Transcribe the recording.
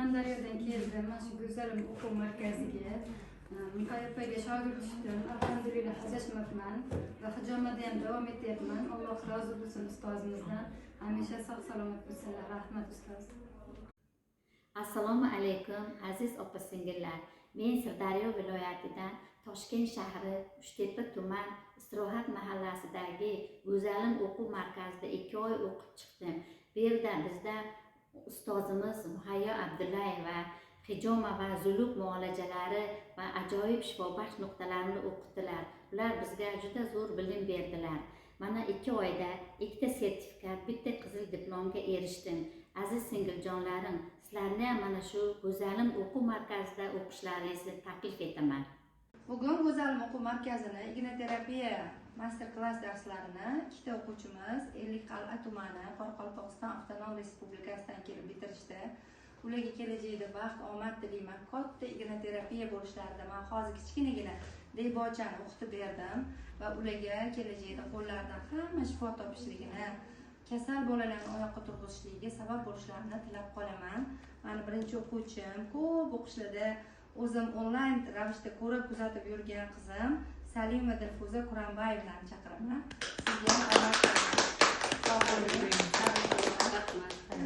Surxondaryodan keldim. Mana shu Go'zalim o'quv markaziga. Muhayyo opaga shogird tushdim. Alhamdulillah, hijashmabman va hijomada ham davom etyapman. Alloh rozi bo'lsin ustozimizdan. Hamisha sog' salomat bo'lsinlar. Rahmat, ustoz. Assalomu alaykum, aziz opa singillar. Men Sirdaryo viloyatidan, Toshkent shahri, Uchtepa tuman, Istirohat mahallasidagi Go'zalim o'quv markazida 2 oy o'qib chiqdim. Bu yerda bizda ustozimiz Muhayyo Abdullayeva hijoma va zuluk muolajalari va ajoyib shifobaxsh nuqtalarni o'qitdilar. Ular bizga juda zo'r bilim berdilar. Mana, 2 oyda ikkita sertifikat, bitta qizil diplomga erishdim. Aziz singiljonlarim, sizlarni ham mana shu Go'zalim o'quv markazida o'qishlaringizni taklif etaman. Bugun Go'zalim o'quv markazini ignoterapiya master klass darslarini ikkita o'quvchimiz Ellikqal'a tumani, Qoraqalpog'iston avtonom respublikasidan kelib bitirishdi. Ularga kelajakda baxt, omad tilayman. Katta ignoterapiya bo'lishlarida man hozir kichkinagina debochani o'qitib berdim va ularga kelajakda qo'llaridan hamma shifo topishligini, kasal bolalarni oyoqqa turg'izishligiga sabab bo'lishlarini tilab qolaman. Mani birinchi o'quvchim, ko'p o'qishlarda o'zim onlayn ravishda ko'rib, kuzatib yurgan qizim Salima Dilfuza Kurambayevnani chaqiraman. Sizga ham omad tilayman. Sog' bo'ling. Rahmat.